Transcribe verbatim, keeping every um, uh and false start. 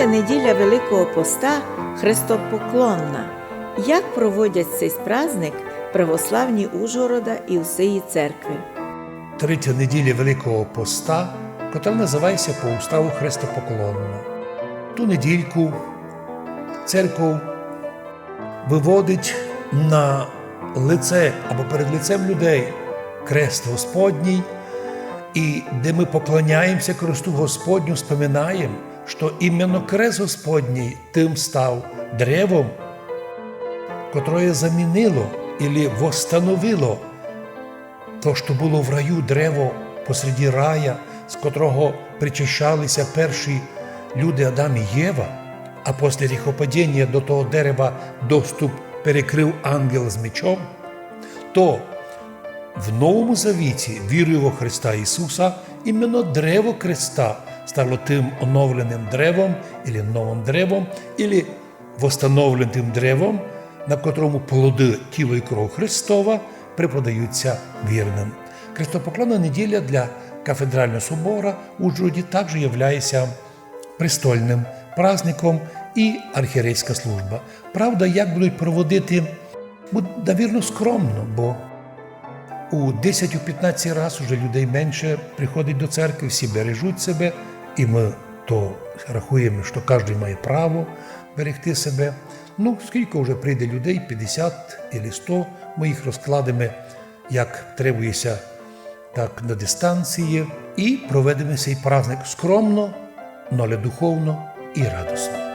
Неділя Великого Поста хрестопоклонна. Як проводять сей праздник православні Ужгорода і усеї церкви? Третя неділя Великого Поста, котра называє ся по уставу хрестопоклонна. Ту недільку церков выводить на лице або перед лицем людей крест Господній, і де мы поклоняємося кресту Господню, споминаєм, што іменно крест Господній тым став древом, котроє замінило или восстановило то, што было в раю древо посреди рая, з котрого причащали ся перші люди Адам і Єва, а после гріхопадіння до того дерева доступ перекрыв ангел з мечом, то в Новому Завіті, вірою во Христа Ісуса, іменно древо креста стало тым оновленым древом, или новым древом, или восстановленым древом, на котрому плоды, тіло і кров Христова, преподаються вірным. Крестопоклонна неділя для кафедрального собора у Ужгороді також являє ся престольным праздником і архієрейська служба. Правда, як будуть проводити, буде, навірно, скромно, бо у десять, у пятнадцять раз уже людей менше приходить до церкви, всі бережуть себе, і мы то рахуєме, што каждый має право берегти себе. Ну, скілько вже прийде людей, пятдесят или сто, мы їх розкладеме, як требує ся, так на дистанції, і проведеме сей праздник скромно, но але духовно і радосно.